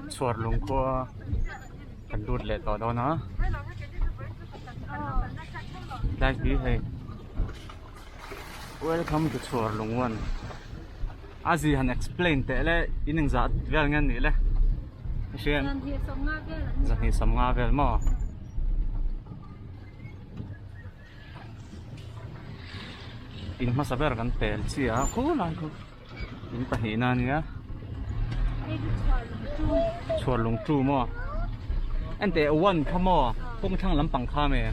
Chhuar lung khua kan lut leh tawh dawn a tlai hi hei welcome to chhuar lung one a zi han explain teh le in engzah vel nge nih le hriat zahnih sawmnga vel maw. In hmasa ber kan pel chiah a khulai khu in pahnihna a nia chhuar lung tu maw enteh one kha maw kawng thlang lampang kha maw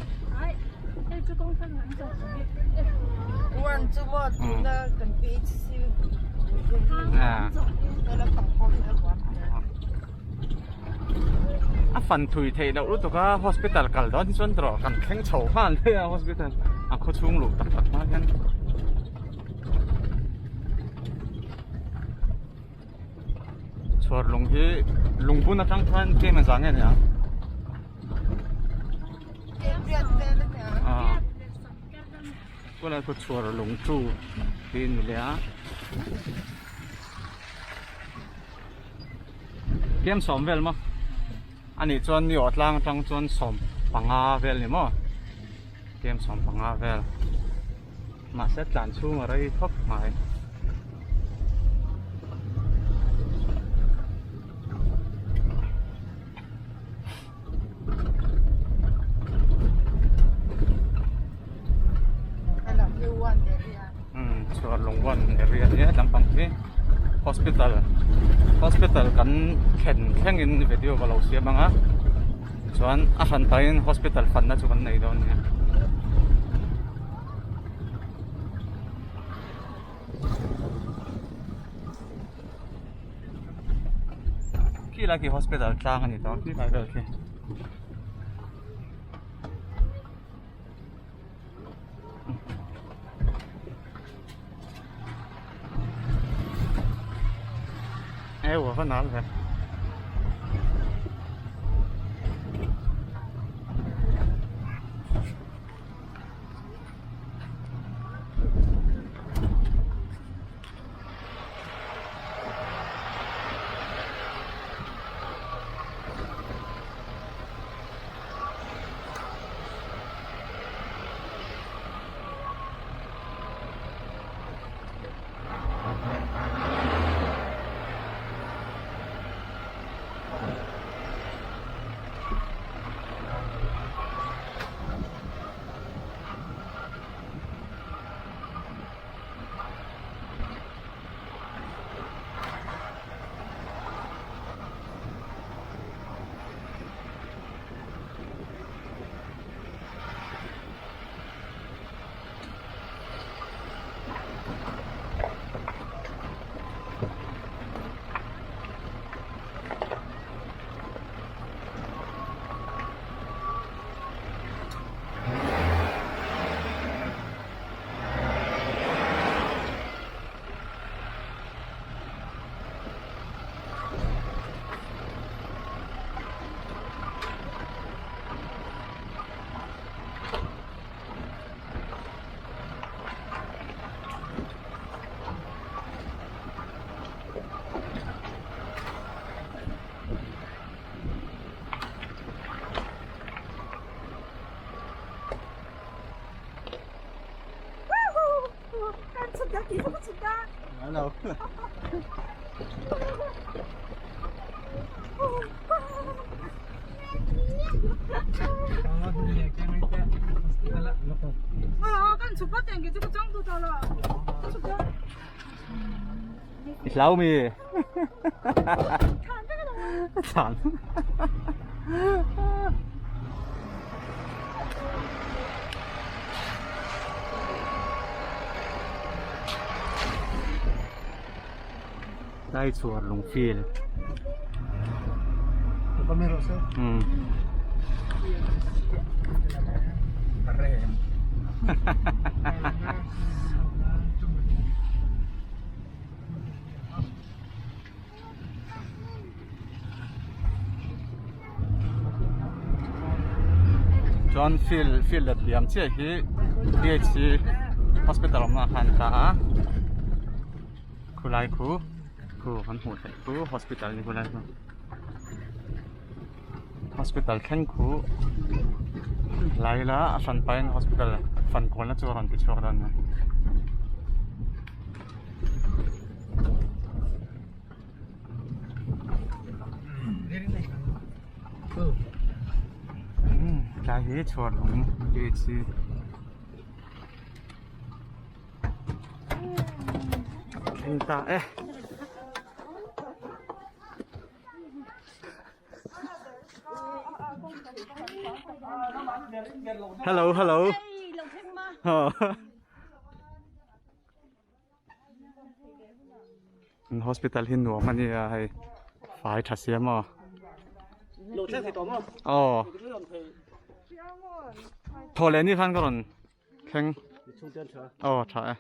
a fan thui theih loh lutuk a hospital kal dawn hi chuan erawh kan thleng chho nghal daih a hospital a khaw chhung luh tak tak hma hian. Chhuar lung hi lungbun atang khan tlem a zang nge ni ang tunah hian chhuar lung chu tih a ni leh a. Tlem sawm vel maw anih chuan ni aw tlang atang chuan 15 vel ni maw tlem 15 vel mahse tlan chhung a rei khawp mai. Chhuar lung one area nia lampang hi hospital hospital kan thlen thlengin video ka lo siam ang a chuan a hran pahin hospital fanna chu kan nei dawn nia. Khi lai khi hospital tlang a ni tawh khi lai vel khi. Ewa va nal ve. I hlau mi Thlan Lai chhuar lung fil um Chuan field field let liam chiah hi PHC hospital awmna khan a ta a khulai khu khu kan hmuh theih chu hospital ni khulai chu. Hospital thleng khu la ila a hran pahin hospital fan kualna chu a rawn ti chhuak dawn a ni. Tlai hi chhuar lung gate hi. Thleng ta e. Hello hello. Hospital hi nuam a nia hei fai tha sia maw. Aw. Thaw leh ni khan ka rawn thleng. Aw tha e.